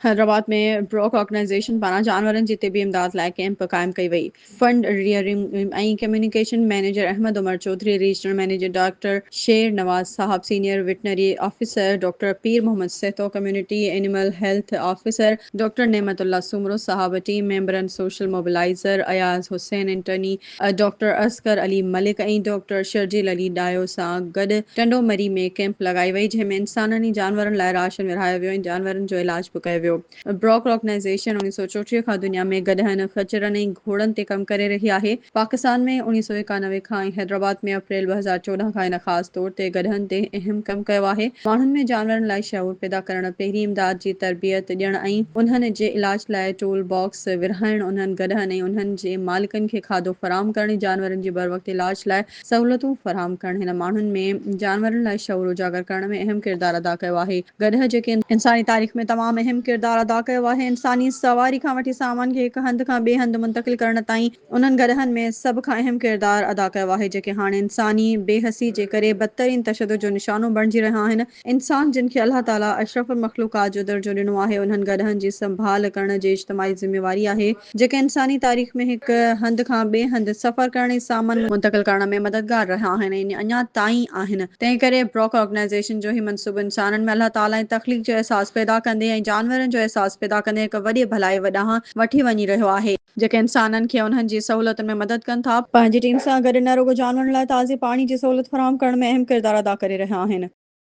Hyderabad ۾ Brook organisation پاران جانورن جي طبي امداد لاء ڪئمپ قائم ڪئي وئي. Fund raising ۽ communication manager Ahmed Umar Chaudhry, regional manager doctor Sher Nawaz Sahib, senior veterinary officer doctor Pir Muhammad Sahito, community animal health officer doctor Naimat Ullah Soomro Sahib, team ميمبرن social mobiliser Ayaz Hussain internee, doctor Asghar Ali Malik ۽ doctor Sharjeel Ali Dayo سان گڏ ٽنڊو مري ۾ camp لڳائي وئي جنهن ۾ انسانن ۽ جانورن لاء ration ورهايو ويو ۽ جانورن جو علاج به ڪيو ويو. براڪ آرگنائيزيشن 1934 کان دنيا ۾ گڏهن، خچرن ۽ گهوڙن تي ڪم ڪري رهي آهي. پاڪستان ۾ 1991 کان ۽ حيدرآباد ۾ اپريل 2014 کان ان خاص طور تي گڏهن تي اهم ڪم ڪيو آهي. ماڻهن ۾ جانورن لاء شعور پيدا ڪرڻ، پهرين امداد جي تربيت ڏيڻ ۽ انهن جي علاج لاء ٽول باڪس ورهائڻ، انهن گڏهن ۽ انهن جي مالڪن کي کاڌو فراهم ڪرڻ ۽ جانورن جي بروقت علاج لاء سهولتون فراهم ڪرڻ هن ماڻهن ۾ جانورن لاء شعور اجاگر ڪرڻ ۾ اهم ڪردار ادا ڪيو آهي. گڏهه جيڪي انساني تاريخ ۾ تمام اهم ڪردار ادا ڪيو آهي. انساني سواري کان وٺي سامان کي هڪ هنڌ کان ٻئي هنڌ منتقل ڪرڻ تائين انهن گڏهن ۾ سڀ کان اهم ڪردار ادا ڪيو آهي جيڪي هاڻي انساني بي حسي جي ڪري بدترين تشدد جو نشانو بڻجي رهيا آهن. انسان جن کي الله تعاليٰ اشرف المخلوقات جو درجو ڏنو آهي انهن گڏهن جي سنڀال ڪرڻ جي اجتماعي ذميواري آهي جيڪي انساني تاريخ ۾ هڪ هنڌ کان ٻئي هنڌ سفر ڪرڻ ۽ سامان منتقل ڪرڻ ۾ مددگار رهيا آهن ۽ اڃا تائين آهن تنهن ڪري براڪ آرگنائيزيشن جو هي منصوبو انسانن ۾ الله تعاليٰ ۽ تخليق جو احساس پيدا ڪندي ۽ جانورن جو احساس پيدا ڪندي هڪ وڏي ڀلائي ڏانهن وٺي وڃي رهيو آهي. جيڪي انسانن کي انهن جي سهولتن ۾ مدد ڪن ٿا. پنهنجي ٽيم سان گڏ نه رڳو جانورن لاء تازي پاڻي جي سهولت فراهم ڪرڻ ۾ اهم ڪردار ادا ڪري رهيا آهن.